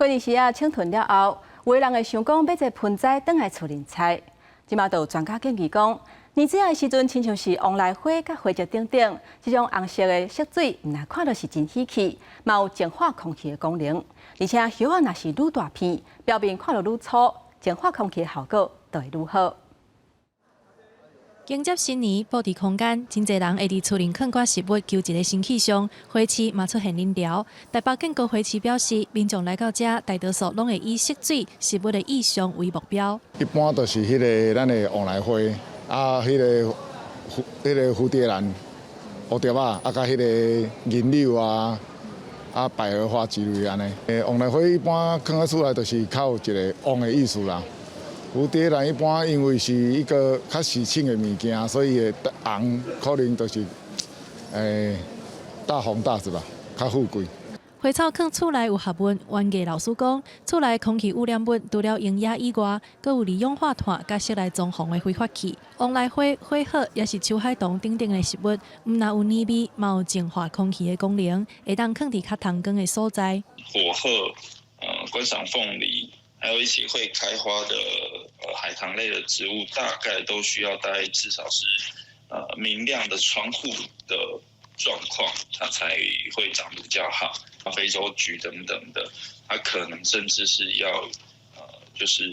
過年時啊，清囤了後，有的人會想講買一个盆栽轉來厝裡栽。這馬就有專家建議講，年節的時陣，親像是旺來花佮花椒等等，這種紅色的色水，毋但看著是真喜氣，嘛有淨化空氣的功能。而且葉仔若是愈大片，表面看著愈粗，淨化空氣的效果就會愈好。迎接新年，布置空間，真濟人會佇厝裡囥寡植物，求一个新氣象。花市嘛出現人潮。台北建國花市表示，民眾來到遮，大多數攏會以色水植物的意象為目標。一般都是彼个咱的旺來花，啊，彼个蝴蝶蘭、蝴蝶仔，啊，佮彼个銀柳啊，啊，百合花之類按呢。旺來花一般囥佇厝內，就是較有一个旺的意思啦。蝴蝶蘭一般因為是一個較喜慶的物件，所以會紅可能就是大紅大紫吧，較富貴。花草囥厝內有學問，園藝老師講，厝內空氣污染物除了蠅蟻以外，閣有二氧化碳佮室內裝潢的揮發氣。旺來花、火鶴抑是秋海棠等等的植物，毋但有年味，嘛有淨化空氣的功能，會當囥佇較通光的所在。火鶴、觀賞鳳梨，還有一些會開花的海棠類的植物，大概都需要待至少是明亮的窗戶的狀況，它才會長得比較好。非洲菊等等的，它可能甚至是要就是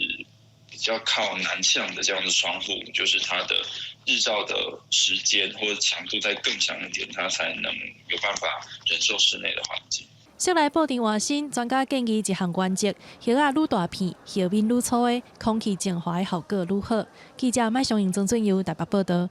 比較靠南向的這樣的窗戶，就是它的日照的時間或者強度再更強一點，它才能有辦法忍受室內的環境。室內布置換新，專家建議一項原則：葉仔愈大片，葉面愈粗的，空氣淨化的效果愈好。記者麥松英、曾俊佑台北報道。